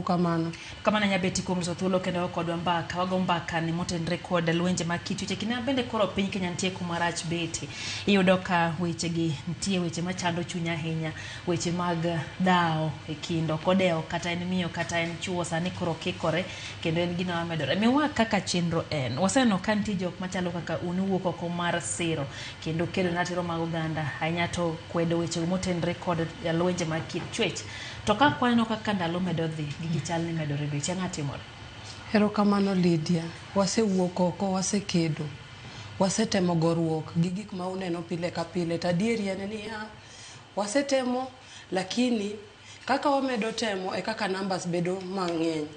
Uru kamano. Kamano Nyabeti kuom loso thuolo kendo kodwa mbaka. Wago mbaka ni motenre kod lwenje mag kit weche. Kinde ma bende koro piny Kenya nitie kuma rach bete. Iyudo ka weche gi nitie weche machando chuny ahinya. Weche mag dhawo e kind ok odewo kata en miyo kata en chuo sani koro kikore kendo en gino mamedore. Miwa kaka chenro en. Waseneno ka nitie jok machalo kaka un uwuok oko mar siro kendo kedo ne ratiro mag oganda ahinya to kwedo weche motenre kod lwenje mag kit chwech. To ka kwaneno kaka ndalo medo dhi, gigi chal ni medore beche, ang'o timore? Erokamano Lydia. Wasewuok oko, wasekedo. Wasetemo goruok gi gik ma uneno pile ka pile. To adieri en niya, wasetemo lakini kaka wamedo temo e kaka numbers bedo mang'eny.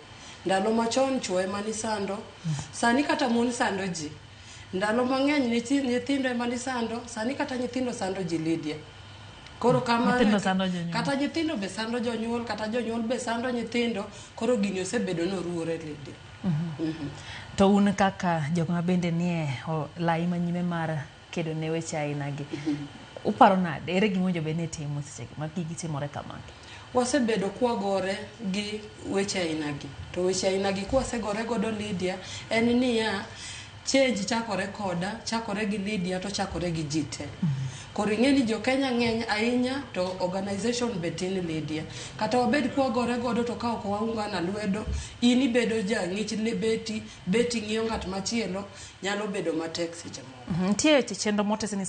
Ndalo machon chuo ema nisando, sani kata mon sando ji. Ndalo mang'eny nyithindo ema nisando, sani kata nyithindo sando ji Lydia. Koro kamano Nyithindo sando jonyuol. Kata nyithindo be sando jonyuol, kata jonyuol be sando nyithindo. Koro gini osebedo noruore Lydia. To un kaka jok ma bende nie lai manyime mar kedo ne weche aina gi, uparo nade? Ere gima owinjo bed ni itimo seche ma gigi timore kama? Wasebedo kwagore gi weche aina gi. To weche aina gi kwasegore godo Lydia, en niya, change chakore koda, chakore gi Lydia to chakore gi ji te. Koro ing'e ni jo Kenya ng'eny ahinya to organization be tin Lydia. Kata wabed kwagore godo to ka ok waungana lwedo, in ibedo jang'ich beti, beti ng'iyo ng'at machielo, nyalo bedo matek seche moko. Nitie chenro motesi ni